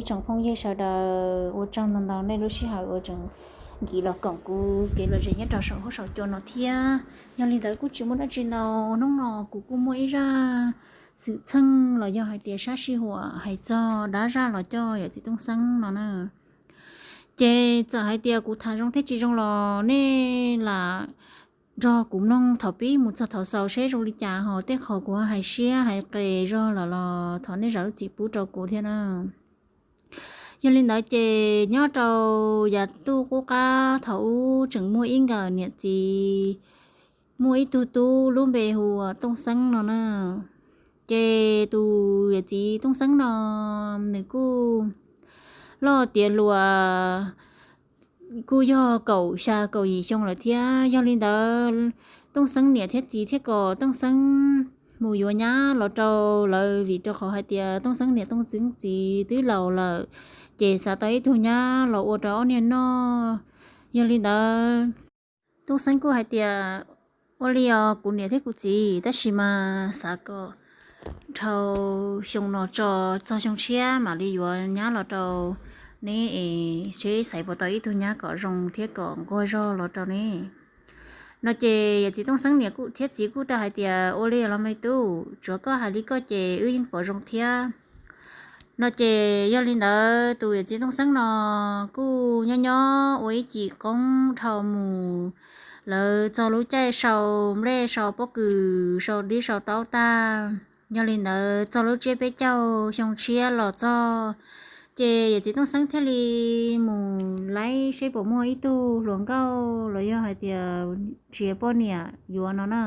Tsoom phooj ywg sawv daws, ua tsaug ntau ntau nej lub sij hawm uas tseem nkim los koom kuv kev lom zem nyob rau saum huab saum cua no thiab. Yog li ntawd kuj tsis muaj dab tsi ntau, hnub no kuv kuj muaj ib zaj xwm txheej los yog hais tias sab sij huam hais txog dab zaj los coj yawm txiv Tooj Xeeb no na. Ces txawm hais tias kuv tham zoo thiab tsis zoo los nej lam nrog kuv mloog thaum pib mus txog thaum xaus seb zoo li cas, ho tej qhov kuv hais siab hais qes zog lawm los thov nej zam lub txim pub rau kuv thiab na. Yog li ntawd ces nyob rau yav ntuj qub qab thaum ub tseem muaj ib nkawm niam txiv, muaj ib tug tub lub npe hu ua Tooj Xeeb no na. Ces tus yawm txiv Tooj Xeeb no nws kuj loj tiav hluas, kuj yog kaum xya kaum yim xyoo lawm thiab. Yog li ntawd Tooj Xeeb niam thiab txiv thiaj kom Tooj Xeeb mus yuav nyab los rau lawv, vim rau qhov hais tias Tooj Xeeb niam Tooj Xeeb txiv twb laus lawm, ces xav tau ib tug nyab los ua rau ob niag noj. Yog li ntawd Tooj Xeeb kuj hais tias, ua li os kuv niam thiab kuv txiv, tab sis mas xav kom dhau xyoo no tso, txog xyoo tshiab mam li yuav nyab los rau neb es seb xaiv puas tau ib tug nyab kom zoo thiab kom nquag zog los rau neb. No ces yawm txiv Tooj Xeeb niam thiab txiv kuj tau hais tias, ua li los me tub, tsuav koj hais li koj ces wb yeej pom zoo thiab. No ces yog li ntawd tus yawm txiv Tooj Xeeb no kuj nyob nyob ua ib cim qoob dhau mus, lawv txog lub caij sau nplej sau pob kws sau dib sau taub tag. Yog li ntawd txog lub tsiab peb caug xyoo tshiab los txog, ces yawm txiv Tooj Xeeb thiaj li mus laib seb puas muaj ib tug hluas nkauj los yog hais tias nrhiav poj niam yuav no na.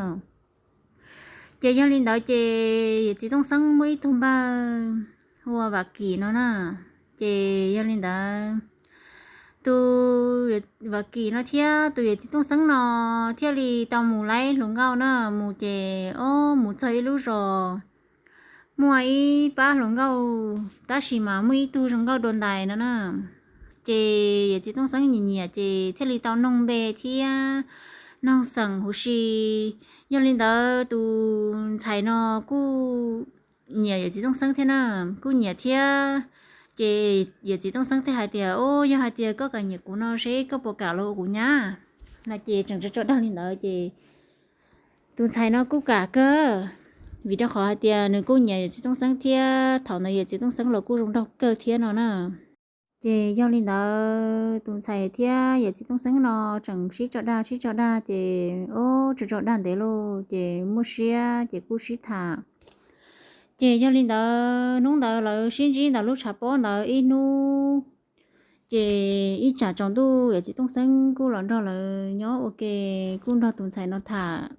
Ces yog li ntawd ces yawm txiv Tooj Xeeb muaj ib tug npawg hu ua Vam Kim no na. Ces yog li ntawd tus Vam Kim no thiab tus yawm txiv Tooj Xeeb no thiaj li tau mus laib hluas nkauj na. Mus ces ob mus txog ib lub zos, muaj ib pab hluas nkauj, tab sis mas muaj ib tug zoo nkauj dua ntais no na. Ces yawm txiv Tooj Xeeb nyiam nyiam ces thiaj li tau noog npe thiab noog xeem huv si. Yog li ntawd tus ntxhais no kuj nyiam yawm txiv Tooj Xeeb thiab na, kuj nyiam thiab. Ces yawm txiv Tooj Xeeb thiaj hais tias, o, yog hais tias koj kam nyiam kuv no seb koj puas kam los ua kuv nyab. No ces tseem tso tso dag li ntawd ces tus ntxhais no kuj kam kawg, vim rau qhov hais tias nws kuj nyiam yawm txiv Tooj Xeeb thiab thaum ntawd yawm txiv Tooj Xeeb los kuj zoo nraug kawg thiab no na. Ces yog li ntawd tus ntxhais thiab yawm txiv Tooj Xeeb no tseem sib tso dag sib tso dag ces, o, tso tso dag ntev lauj, ces muaj siab ces kuj sib tham. Ces yog li ntawd hnub ntawd lawv sib ntsib ntawm lub tshav pob ntawd ib hnub, ces ib tsam tsaus ntuj yawm txiv Tooj Xeeb kuj los nrog lawv nyob ua ke, kuj nrog tus ntxhais no tham,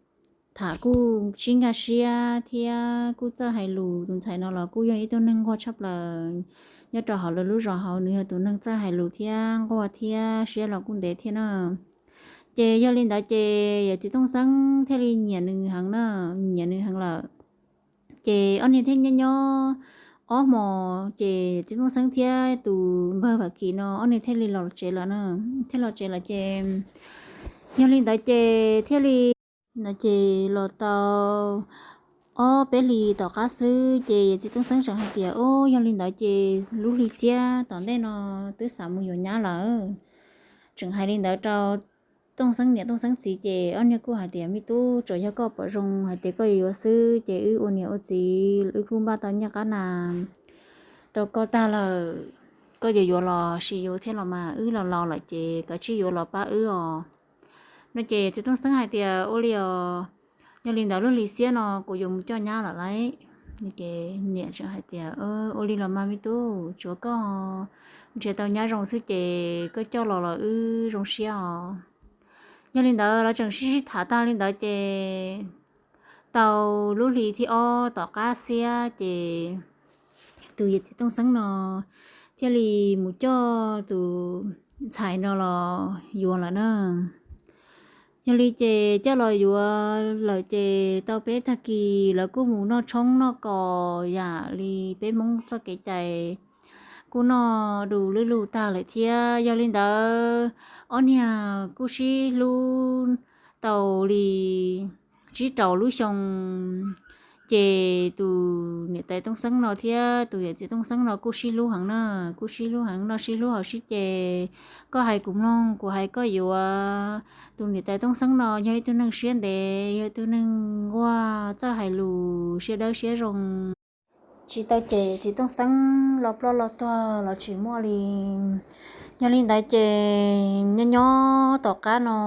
tham kuj sib nkag siab thiab kuj txawj hais lus. Tus ntxhais no los kuj yog ib tug neeg nquag tshaj plaws, nyob rau hauv lawv lub zos hauv nws yog tus neeg txawj hais lus thiab nquag thiab siab los kuj ntev thiab na. Ces yog li ntawd ces yawm txiv Tooj Xeeb thiaj li nyiam nws heev na, nyiam nws heev lawm. Ces ob niag thiaj nyob nyob ob hmos ces yawm txiv Tooj Xeeb thiab tus npawg Vam Kim no ob niag thiaj li los tsev lawm na. Thiaj los tsev lawm ces yog li ntawd ces thiaj li, no ces los tau ob peb hlis tom qab xwb ces yawm txiv Tooj Xeeb tseem hais tias, o, yog li ntawd ces lub hli xiab tom ntej no twb xav mus yuav nyab lawm. Tseem hais li ntawd rau Tooj Xeeb niam Tooj Xeeb txiv ces ob niag kuj hais tias, me tub, tsuas yog koj pom zoo hais tias koj yuav yuav xwb ces wb ua niam ua txiv wb kuj npaj tau nyiaj qab nas rau koj tag lawm. Koj yuav yuav los sis yuav thiab los mas, wb los laus lawm ces kav tsij yuav los pab wb os. No ces txiv Tooj Xeeb hais tias, ua li os, yog li ntawd lub hli xiab no kuv yuav mus coj nyab lawm lauj. Ces niam tseem hais tias, ua li los mas me tub, tsuav koj nrhiav tau nyab zoo xwb ces koj coj los los wb zoo siab os. Yog li ntawd lawv tseem sib sib tham tag li ntawd ces tau lub hli thib ob tom qab xiab ces tus yawm txiv Tooj Xeeb no thiaj li mus coj tus ntxhais no los yuav lawm na. Yog li ces coj los yuav lawm ces tau peb tag kis lawv kuj mus noj tshoob noj kos yam li peb Hmoob txoj kev cai, kuj noj du lwb lug tag lawm thiab. Yog li ntawd ob niag kuj sib hlub tau li tsib rau lub xyoo Ces tus niam tais Tooj Xeeb no thiab tus yawm txiv Tooj Xeeb no kuj sib hlub heev na, kuj sib hlub heev, noj sib hlub haus sib ces, koj hais kuv mloog, kuv hais koj yuav. Tus niam tais Tooj Xeeb no yog ib tug neeg siab ntev, yog ib tug neeg nquag, txawj hais lus, siab dawb siab zoo, tsis tau cem txiv Tooj Xeeb los ploj los tuag los tsis muaj li. Yog li ntawd ces nyob nyob tom qab no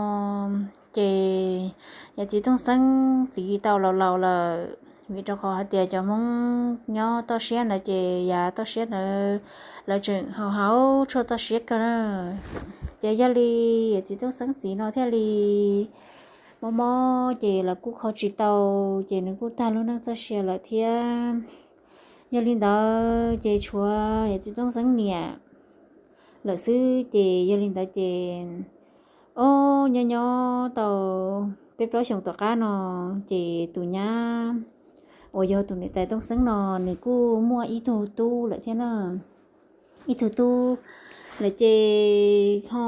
ces yawm txiv Tooj Xeeb txiv tau laus laus lawm, vim rau qhov hais tias cov Hmoob nyob toj siab ntawd ces yav toj siab ntawd lawv tseem haus haus tshuaj toj siab kawg na. Ces yog li yawm txiv Tooj Xeeb txiv no thiaj li mob mob ces lawv kuj kho tsis tau, ces nws kuj tag lub neej txoj sia lawm thiab. Yog li ntawd ces tshuav yawm txiv Tooj Xeeb niam lawm xwb. Ces yog li ntawd ces, ob, nyob nyob tau peb plaub xyoos tom qab no ces tus nyab uas yog tus niam tais Tooj Xeeb no nws kuj muaj ib tug tub lawm thiab na, ib tug tub lawm ces ho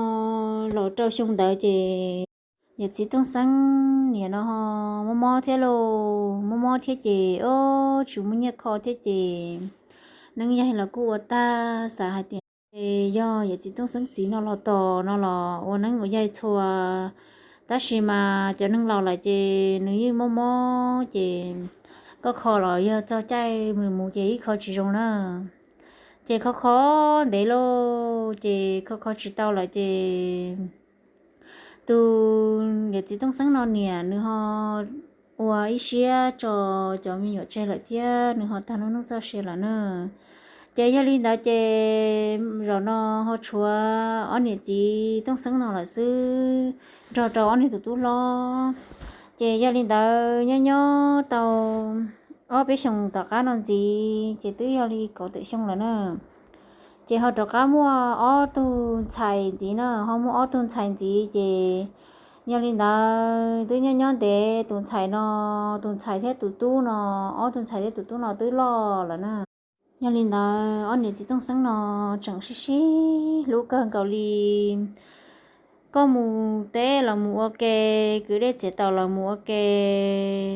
los rau xyoo ntawd ces yawm txiv Tooj Xeeb niam no ho mob mob thiab lauj, mob mob thiab ces, ob, tsis muaj nyiaj kho thiab ces neeb yaig los kuj ua tag, xav hais tias es yog yawm txiv Tooj Xeeb txiv no los tos no los ua neeb ua yaig txhua, tab sis mas cov neeg laus lawm ces nws yeej mob mob ces koj kho los yog txog caij mus mus ces ib kho tsis zoo na. Ces kho kho ntev lauj, ces kho kho tsis tau lawm ces tus yawm txiv Tooj Xeeb no niam nws ho ua ib siab tso cov me nyuam tseg lawm thiab nws ho tag lub neej txoj sia lawm na. Ces yog li ntawd ces zaum no ho tshuav ob niam txiv Tooj Xeeb no lawm xwb nrog rau ob niag tus tub hlob. Ces yog li ntawd nyob nyob tau ob peb xyoos tom qab no ntxiv ces twb yog li kaum tawm xyoo lawm na. Ces ho rov qab muaj ob tug ntxhais ntxiv na, ho muaj ob tug ntxhais ntxiv ces yog li ntawd twb nyob nyob ntev tus ntxhais no, tus ntxhais thiab tus tub no, ob tug ntxhais thiab tus tub no twb loj lawm na. Yog li ntawd ob niam txiv Tooj Xeeb no tseem sib sib hlub kawg nkaus li. Koj mus teb los mus ua ke, kwv dej txiav taus los mus ua ke,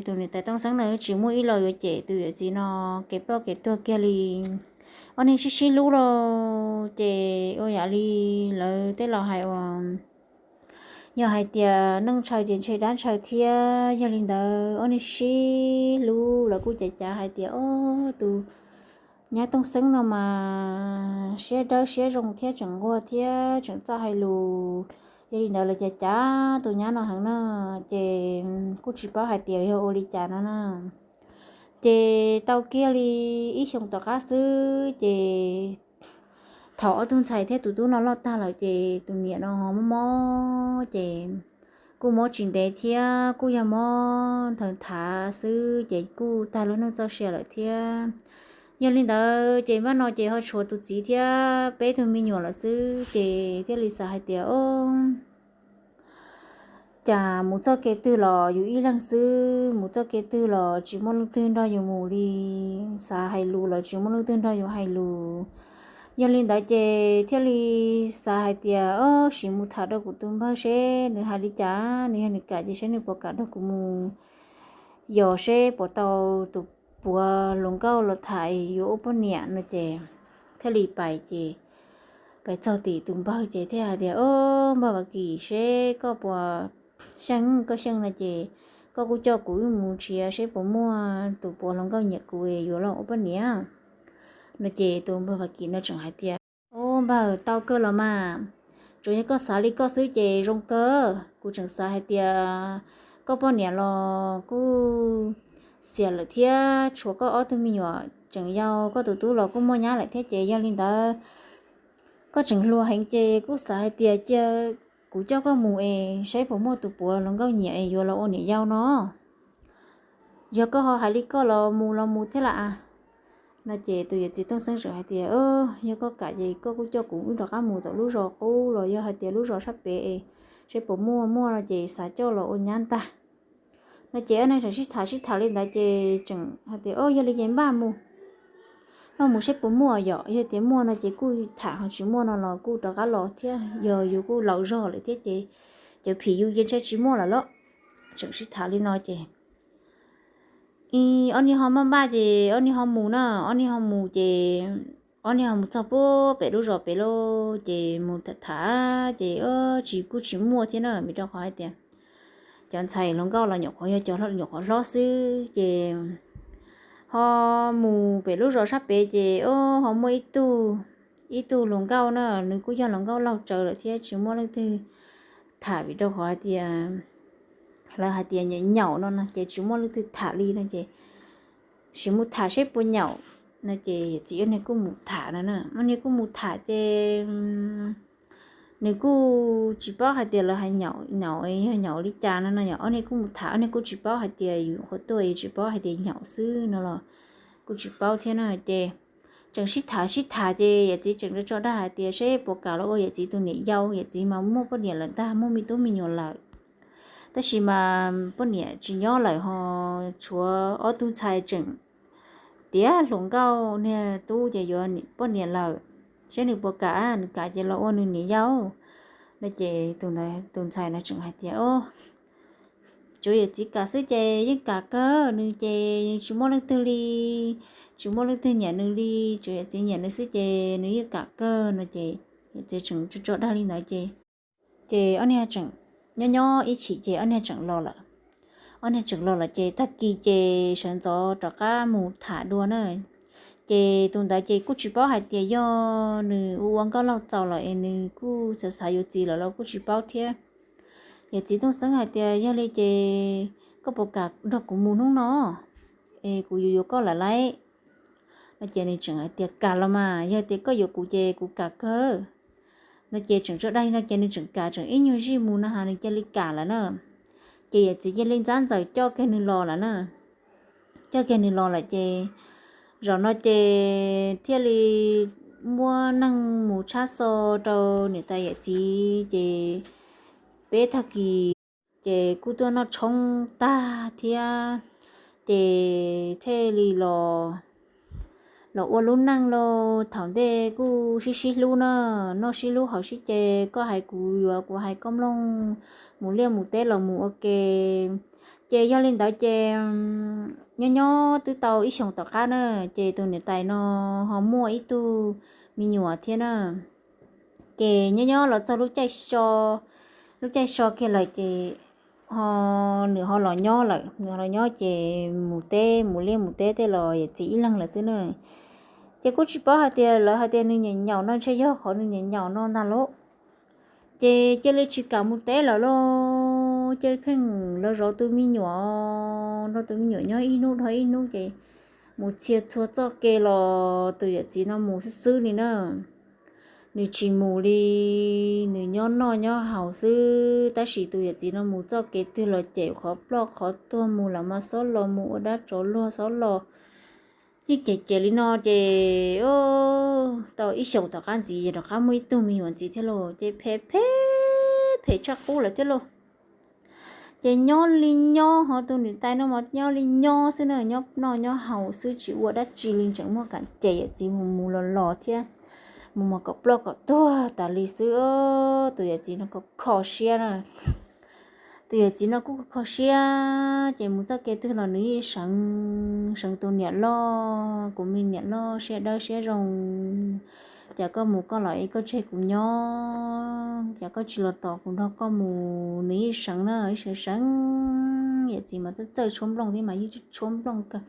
tus niam tais Tooj Xeeb no tsis muaj ib lo yuav cem tus yawm txiv no kev ploj kev tuag kiag li. Ob niag sib sib hlub lauj, ces ua yam li lawv tej laus hais uas yog hais tias neej ntshaw ces ntshe dab ntshaw thiab. Yog li ntawd ob niag sib hlub lawv kuj cav cav hais tias, ob, tus nyab Tooj Xeeb no mas siab dawb siab zoo thiab tseem nquag thiab tseem txawj hais lus. Yog li ntawd lawv cav cav tus nyab no heev na, ces kuj tsis paub hais tias yog ua li cas no na. Ces tau kiag li ib xyoos tom qab xwb ces thaum ob tug ntxhais thiab tus tub no loj tag lawm ces tus niam no mob mob ces kuj mob tsis ntev thiab, kuj yog mob nthawv thav xwb ces kuj tag lub neej txoj sia lawm thiab. Yog li ntawd ces npaj no ces ho tshuav tus txiv thiab peb tug me nyuam lawm xwb ces thiaj li xav hais tias, ob, cas mus txoj kev twg los yus ib leeg xwb, mus txoj kev twg los tsis muaj leej twg nrog yus mus li, xav hais lus los tsis muaj leej twg nrog yus hais lus. Yog li ntawd ces thiaj li xav hais tias, ob, sim mus tham rau kuv tus npawg seb nws hais li cas, nws yog nws kam ces seb nws puas kam nrog kuv mus yos seb puas tau tus puav hluas nkauj los tham yuav ua poj niam no ces thiaj li pais ces pais txog tim tus npawg ces thiaj hais tias, ob, npawg Vam Kim, seb koj puas xyeej, koj xyeej no ces koj kuj coj kuv wb mus nrhiav seb puas muaj tus puav hluas nkauj nyiam kuv yuav los ua poj niam no ces tus npawg Vam Kim no tseem hais tias, ob, npawg, tau kawg los mas, tsuas yog koj xav li koj xwb ces zoo kawg, kuv tseem xav hais tias koj poj niam los kuj xiam lawm thiab tshuav koj ob tug me nyuam tseem yau, koj tus tub los kuj muaj nyab lawm thiab ces yog li ntawd koj tseem hluas heev ces kuj xav hais tias cia kuv coj koj mus es saib puas muaj tus puav hluas nkauj nyiam es yuav los ua niam yau no. Yog koj ho hais li koj los mus los mus thiab las no ces tus yawm txiv Tooj Xeeb tseem hais tias, yog koj kam ces koj kuj coj kuv wb rov qab mus tom lub zos qub los yog hais tias lub zos sab pem es saib puas muaj, muaj no ces xav coj los ua nyab ntag no ces ob neeg tseem sib tham sib tham li ntawd ces tseem hais tias, yog li ces npaj mus, npaj mus saib puas muaj yom, yog tias muaj no ces kuj tham, ho tsis muaj no los kuj rov qab los thiab, yog yus kuj laus zog lawm thiab ces cov phim yus ces ntshe tsis muaj lawm los. Tseem sib tham li no ces ob niag ho maj maj ces ob niag ho mus na, ob niag ho mus ces ob niag ho mus txog pem lub zos pem lauj, ces mus tham tham ces tsis kuj tsis muaj thiab na, vim rau qhov hais tias cov ntxhais hluas nkauj los nyuam qhuav yog cov nyuam qhuav hlob xwb ces ho mus pem lub zos sab pem ces ho muaj ib tug, ib tug hluas nkauj na, nws kuj yog hluas nkauj laug tsawv lawm thiab tsis muaj leej twg tham vim rau qhov hais tias lawv hais tias nyaum no no ces tsis muaj leej twg tham li no ces sim mus tham seb puas nyaum no ces yawm txiv ob niag kuj mus tham no na, ob niag kuj mus tham ces nws kuj tsis paub hais tias lawv hais nyaum, nyaum yog nyaum li cas no no, ob niag kuj mus tham, ob niag kuj tsis paub hais tias yus qhuav tuaj, yus tsis paub hais tias nyaum xwb no los kuj tsis paub thiab no ces tseem sib tham sib tham ces yawm txiv tseem tso dag hais tias seb puas kam los ua yawm txiv tus niam yau, yawm txiv mas muaj poj niam lawm ntag, muaj me tub me nyuam lawm, tab sis mas poj niam tsis nyob lawm ho tshuav ob tug ntxhais tseem tiav hluas nkauj, niag tub ces yuav poj niam lawm, seb nws puas kam, nws kam ces los ua nws niam yau no ces tus ntxhais no tseem hais tias tsuav yawm txiv kam xwb ces yeej kam kawg, nws ces tsis muaj leej twg li, tsis muaj leej twg nyiam nws li, tsuav yawm txiv nyiam nws xwb ces nws yeej kam kawg no ces yawm txiv tseem tso dag li ntawd ces ces ob niag tseem nyob nyob ib chim ces ob niag tseem los lawm. Ob niag tseem los lawm ces tag kis ces sawv ntxov rov qab mus tham dua na. Ces tus ntawd ces kuj tsis paub hais tias yog nws ua ua nkauj laug txaus lawm es nws kuj xav xav yuav txiv lawm los kuj tsis paub thiab. Yawm txiv Tooj Xeeb hais tias yog li ces koj puas kam nrog kuv mus hnub no es kuv yuav yuav koj lawm lauj no ces nws tseem hais tias kam los mas, yog tias koj yuav kuv ces kuv kam kawg no ces tseem tso dag li no ces nws tseem kam, tseem ib nyuag zij mus no has nws cia li kam lawm na. Ces yawm txiv cia li ntxab ntxawm coj kiag nws los lawm na, coj kiag nws los lawm ces zaum no ces thiaj li muab neeg mus tshab xo rau niam tais yawm txiv ces peb tag kis ces kuj tuaj noj tshoob tag thiab ces thiaj li los los ua lub neej lauj. Thaum ntej kuj sib sib hlub na, noj sib hlub haus sib ce, koj hais kuv yuav kuv hais koj mloog, mus liaj mus teb los mus ua ke. Ces yog li ntawd ces nyob nyob twb tau ib xyoos tom qab na ces tus niam tais no ho muaj ib tug me nyuam thiab na. Ces nyob nyob los txog lub caij so, lub caij so kiag lawm ces ho nws ho los nyob lawm, nws ho los nyob ces mus teb mus liaj mus teb tej los yawm txiv ib leeg lawm xwb na. Ces kuj tsis paub hais tias lawv hais tias nws nyiam nyaum no ntshe yog qhov nws nyiam nyaum no ntag lauj. Ces cia li tsis kam mus teb lawm lauj, cia li pheej los zov tus me nyuam, nrog tus me nyuam nyob ib hnub dhau ib hnub ces mus txhia txhua txoj kev los tus yawm txiv no mus xwb xwb li na. Nws tsis mus li, nws nyob noj nyob haus xwb, tab sis tus yawm txiv no mus txoj kev twg los cem qhov ploj qhov tuag, mus los mas xob los, mus ua dab tsov luag xob los. Ib ce ces li no ces tau ib xyoos tom qab ntxiv rov qab muaj ib tug me nyuam ntxiv thiab lauj, ces phem phem, phem tshaj qub lawm thiab lauj. Ces nyob li nyob, ho tus niam tais no mas nyob li nyob xwb na, nyob noj nyob haus xwb tsis ua dab tsi li, tseem muaj kam cem yawm txiv mus mus los los thiab, mus mus kom ploj kom tuag tas li xwb. Tus yawm txiv no kho kho siab na. Tus yawm txiv no kuj kho siab, ces mus txoj kev twg los nws yeej seev, seev tus niam loj, kuv me niam loj siab dawb siab zoo, cas koj mus koj los es koj tseg kuv nyob, cas koj tsis los tos kuv nrog koj mus, nws yeej seev na, yeej seev seev. Yawm txiv mas txawj txawj tshuab nplooj thiab mas yeej tshuab nplooj kawg.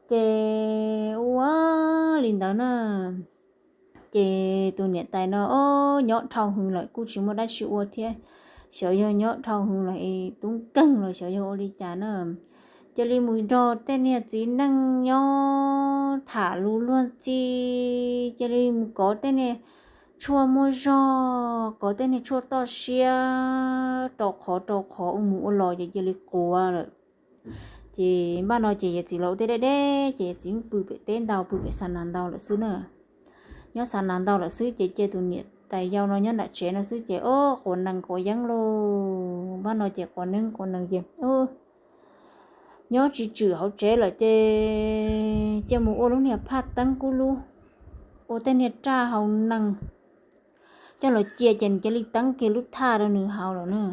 Ces ua li ntawd na, ces tus niam tais no nyob dhau hwv lawm kuj tsis muaj dab tsi ua thiab, xyov yog nyob dhau hwv los es tub nkeeg los xyov yog ua li cas na. Cia li mus nrog tej niag txiv neej nyob tham lus luag ntxhi, cia li mus kov tej niag tshuaj muaj zog, kov tej niag tshuaj toj siab, rau qhov rau qhov ua mus ua los ces cia li quav lawm. Ces npaj no ces yawm txiv los ua tej deb deb ces yawm txiv pw pem teb ntau, pw pem xa nas ntau lawm xwb na. Nyob xa nas ntau lawm xwb ces cia tus niam tais yau no nyob nram tsev no xwb ces o, quav nees quav yeeb lauj. Npaj no ces quav neeb quav nees ces nyob tsis tswm hauv tsev lawm ces cia mus ua lub niag phaj teeb kub lub, ua tej niag raj hau nees coj los cia ces nws cia li teeb kiag lub thaj rau nws haus lawm na.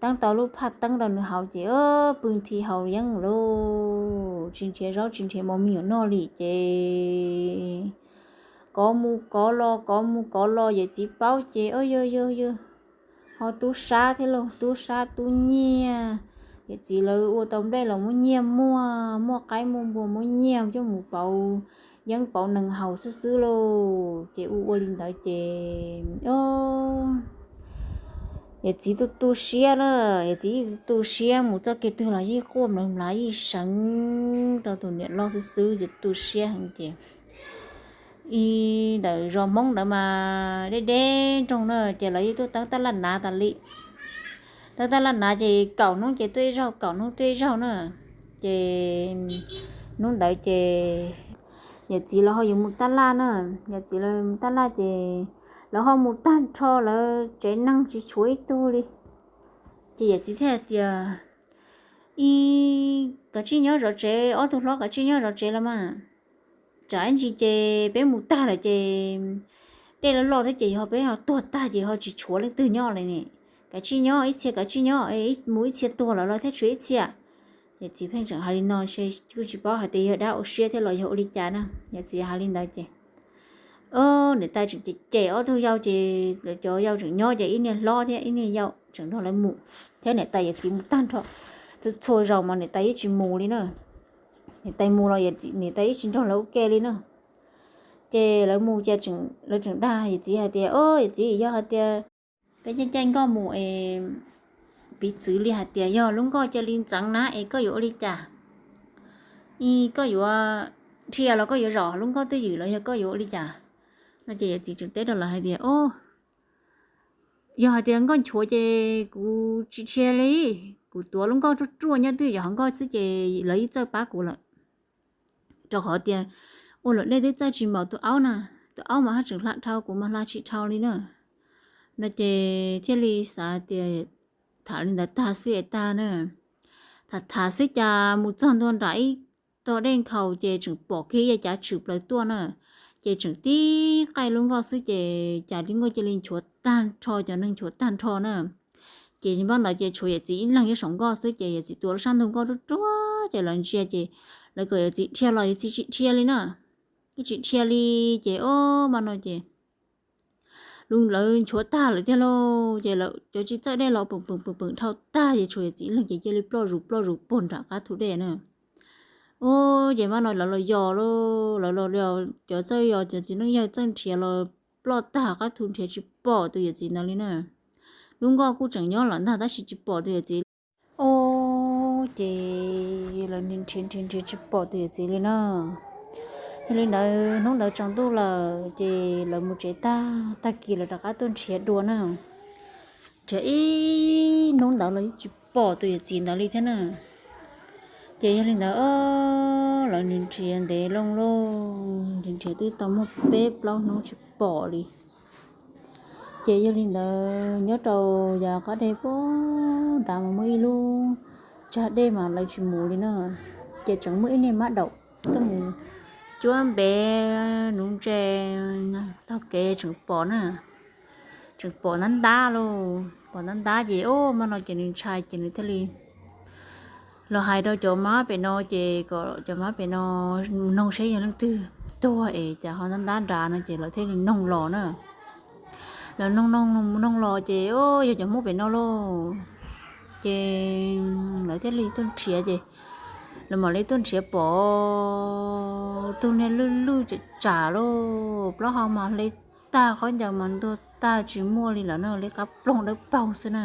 Teeb tau lub phaj teeb rau nws haus ces pw nthi haus yeeb lawm, tsis nrhiav zaub tsis nrhiav mov me nyuam noj li ces kov mus kov los kov mus kov los, yawm txiv paub ces o yog yog yog ho tub sab thiab lauj, tub sab tub nyiag. Yawm txiv lawv ua tau nplej los muab nyiag muag, muaj qaib muaj npua muab nyiag coj mus pauv yeeb pauv nees haus xwb xwb lauj. Ces ua ua li ntawd ces yawm txiv tu tu siab na, yawm txiv yeej tu siab mus txoj kev twg los yeej quaj mlav mlav yeej seev rau tus niam loj xwb xwb ces tu siab heev ces ib ntawm zos Hmoob ntawd mas deb deb nroog na ces lawv yeej tuaj teeb tab laj nav tas li. Teeb tab laj nav ces kaum hnub ces tuaj ib zaug, kaum hnub tuaj ib zaug na. Ces hnub ntawd ces yawm txiv lawv ho yuav mus tab laj na, yawm txiv lawv mus tab laj ces lawv ho mus tag nrho lawv tsev neeg tsis tshuav ib tug li. Ces yawm txiv thiaj tias, ib, kav tsij nyob zov tsev, ob tug hlob kav tsij nyob zov tsev los mas, tsam ib ntsis ces peb mus tag lawm ces dej loj loj thiab ces yog peb ho tuag tag ces ho tsis tshuav leej twg nyob li ne. Kav tsij nyob ib txhia, kav tsij nyob, mus ib txhia tuag lawm los thiab tshuav ib txhia. Yawm txiv pheej tseem hais li no, kuj tsis paub hais tias yog dab ua siab thiab los yog ua li cas na, yawm txiv hais li ntawd ces niam tais tseem cem cem ob tug yau ces cov yau tseem nyob ces ib niag hlob thiab ib niag yau tseem nrog lawv mus, thiab niam tais yawm txiv mus tag nrho txhua txhua zaus mas niam tais yeej tsis mus li na. Niam tais mus los niam tais yeej tsis nrog lawv ua ke li na. Ces lawv mus ces lawv tseem dag yawm txiv hais tias, o yawm txiv, yog hais tias peb caij caij nkoj mus es piv txwv li hais tias yog lub nkoj cia li ntxeev na es koj yuav ua li cas? Koj yuav dhia los koj yuav zom lub nkoj twj ywm los yog koj yuav ua li cas? No ces yawm txiv tseem teb rau lawv hais tias, o, yog hais tias nkoj nchuav ces kuv tsis dhia li, kuv tuav lub nkoj ruaj ruaj nyob twj ywm hauv nkoj xwb ces lawv yeej txawj pab kuv lawm. Rau qhov tias ua luam dej twb txawj tsis npaum tus aub na, tus aub mas haj tseem hla dhau, kuv mas hla tsis dhau li na. No ces thiaj li xav tias tham li ntawd tag xwb es tag na. Tham tham xwb cas mus txog ntua nram ib tog dej nkhaus ces tseem pom kiag ib yav cav tshwm plaws tuaj na. Ces tseem tib qaij lub nkoj xwb ces cas lub nkoj cia li nchuav tag nrho, cov neeg nchuav tag nrho na. Ces npaj ntawd ces tshuav yawm txiv ib leeg nyob saum nkoj xwb ces yawm txiv tuav lub sab ntug nkoj ruaj ruaj ces lawv ntsia ces lawv kom yawm txiv dhia los yawm txiv tsis dhia li na. Yeej tsis dhia li. Ces o, mas no ces lub lawv nchuav tag lawm tiag lauj. Ces cov tsis txawj dej los pwm pwm pwm pwm dhau tag ces tshuav yawm txiv ib leeg ces cia li ploj zus ploj zus puag nram qab thu dej na. Ub, ces mas no lawv los yos lauj, lawv los yos, cov txawj yos, cov txiv neej yawg txawj nrhiav los ploj tag qab thu nrhiav tsis pom tus yawm txiv ntawd li na. Lub nkoj kuj tseem nyob lawm ntag tab sis tsis pom tus yawm txiv. Ub, ces lawv nrhiav nrhiav nrhiav tsis pom tus yawm txiv li na. Yog li ntawd hnub ntawd tsaus ntuj lawm ces lawv mus tsev tag, tag kis lawv rov qab tuaj nrhiav dua na. Nrhiav ib hnub ntawd los yeej tsis pom tus yawm txiv ntawd li thiab na. Ces yog li ntawd lawv nrhiav ntev loo lauj, nrhiav nrhiav twb tau muaj peb plaub hnub tsis pom li. Ces yog li ntawd nyob rau yav qab dej puag nrad mas muaj ib lub tsag dej mas lawv tsis mus li na. Ces tseem muaj ib niag mab daum tuaj mus cuab npe nuv ntses tog kev tseem pom na. Tseem pom ntab ntab lauj, pom ntab ntab ces ub, mas no ces nws ntshai ces nws thiaj li los hais rau cov mab pem no ces kom cov mab pem no noog seb yog leej twg tuag es cas ho ntab ntab nrad no ces lawv thiaj li noog los na. Lawv noog noog noog los ces ub, yog cov Hmoob pem no lauj. Ces lawv thiaj li tuaj nrhiav ces lawv mam li tuaj nrhiav pom tug niag lwj lwj tsam tsam lauj, plaub hau mas hle tag, khaub ncaws mas ntuag tag tsis muaj li lawm na, li qab ploog dawb paug xwb na.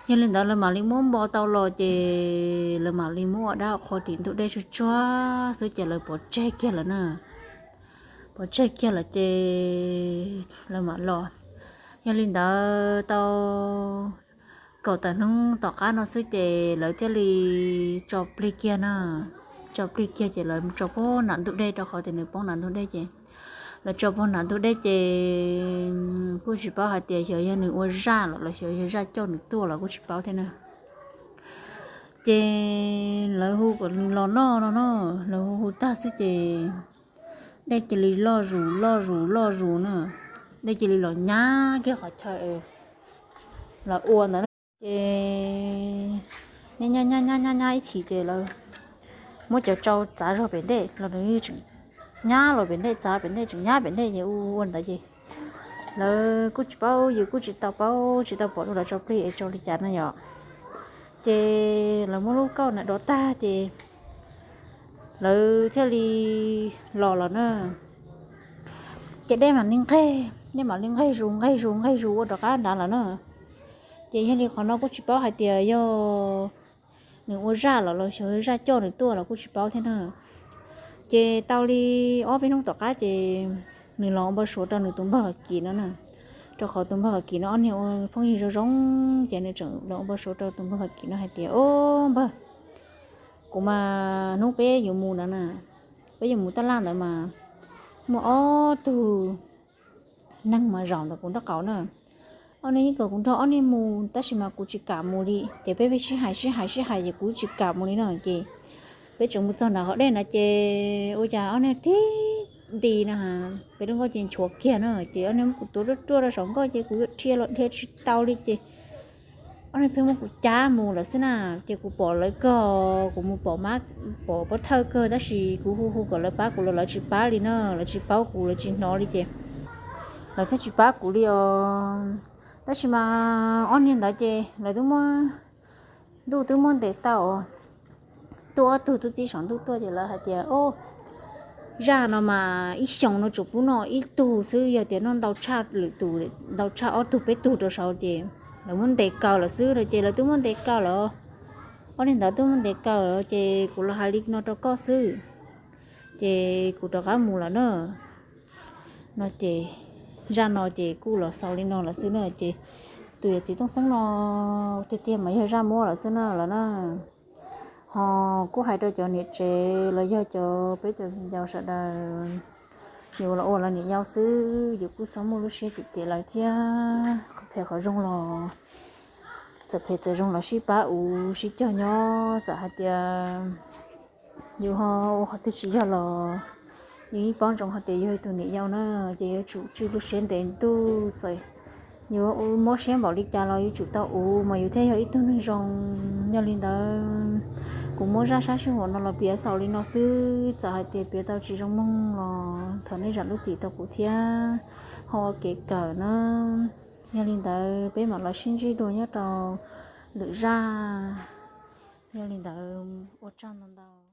Yog li ntawd lawv mam li muab npo tau los ces lawv mam li muab ua dab qhua tim ntug dej tsuag tsuag xwb ces lawv pov tseg kiag lawm na. Pov tseg kiag lawm ces lawv mam los. Yog li ntawd tau kaum tawm hnub tom qab no xwb ces lawv thiaj li tso plig kiag na. Tso plig kiag ces lawv tso puag nram ntug dej rau qhov tias nws poob nram ntug dej ces lawv tso puag nram ntug dej ces kuj tsis paub hais tias xyov yog nws ua zaj los los xyov yog zaj coj nws tuaj los kuj tsis paub thiab na. Ces lawv hu kom nws los noj no na, lawv hu hu tag xwb ces dej cia li loj zus loj zus loj zus na. Dej cia li los nyab kiag qhov chaw los ua ntawd na. Ces nyab nyab nyab nyab nyab ib chim ces lawv muab cov tsau txav zog pem ntej los nws tseem nyab los pem ntej, txav pem ntej tseem nyab pem ntej ces ua ua ntawd ces lawv kuj tsis paub, yus kuj tsis tau paub, tsis tau pom dua lawv tsau plig es tsau li cas no yom. Ces lawv muab lub kauj ntawd dov tag ces lawv thiaj li los lawm na. Ces dej mam li nqeg, dej mam li nqeg zus nqeg zus nqeg zus ua rov qab nrad lawm na. Ces yog li qhov no kuj tsis paub hais tias yog nws ua zaj los los xyov zaj coj nws tuaj los kuj tsis paub thiab na. Ces tau li ob peb hnub tom qab ces nws los ua npau suav rau nws tus npawg Vam Kim no na. Rau qhov tus npawg Vam Kim no ob niag ua phooj ywg zoo zoo, ces nws tseem los ua npau suav rau tus npawg Vam Kim no hais tias, Au npawg, kuv mas hnub peb yuav mus ntawd na, peb yuav mus taj laj ntawd mas muaj ob tug neeg mas zaum ntawm kuv nraub qaum na. Ob niag yeej kom kuv nrog ob niag mus tab sis mas kuv tsis kam mus li ces peb peb sib hais sib hais sib hais ces kuv tsis kam mus li no ces peb tseem mus txog nram hav dej na ces ua cas ob niag tib nti na, peb lub nkoj ces nchuav kiag na ces ob niag muab kuv tuav ruaj ruaj rau saum nkoj ces kuv yuav dhia los dhia tsis tau li ces ob niag pheej muab kuv cab mus lawm xwb na. Ces kuv pom lawv kawg, kuv mus pom mab, pom pov thawj kawg tab sis kuv hu hu kom lawv pab kuv los lawv tsis pab li na, lawv tsis paub kuv lawv tsis hnov li ces lawv thiaj tsis pab kuv li os. Tab sis mas ob niag ntawd ces lawv twb muab, ntuj twb muab ntes tau, tuaj ob tug tub txib saum ntuj tuaj ces lawv hais tias, Au, zaj no mas ib xyoos no tsuas pub noj ib tug xwb, yog tias noj ntau tshaj lwm tus, ntau tshaj ob tug peb tug rau saud ces lawv muab ntes kaw lawm xwb no ces lawv twb muab ntes kaw lawm. Ob niag ntawd twb muab ntes kaw lawm ces kuv los hais li no rau koj xwb ces kuv rov qab mus lawm na. No ces zaj no ces kuj los xaus li no lawm xwb na ces tus yawm txiv Tooj Xeeb no tiag tiag mas yog zaj muab lawm xwb na lawm na. Ho kuj hais rau cov niam tsev los yog cov peb cov ncaus sawv daws, yus los ua lawv niam yau xwb yus kuj txhob muaj lub siab cem cem lawv thiab. Qhov phem qhov zoo los, txawm phem txawm zoo los sib pab uv sib cog nyob, txawm hais tias yus ho ua qhov twg tsis yog los yus yeej paub ntsoov hais tias yus yog tus niam yau na, ces yuav tsum tswj lub siab ntev ntuj txawm yus mob siab npaum li cas los yuav tsum tau uv mas yus thiaj yog ib tug neeg zoo. Yog li ntawd kuv muab zaj sab sij huam no los piav xaus li no xwb, txawm hais tias piav tau tsis zoo mloog los thov nej zam lub txim rau kuv thiab, ho ua kev kawm na. Yog li ntawd peb mam los sib ntsib dua nyob rau lwm zaj. Yog li ntawd ua tsaug ntau ntau.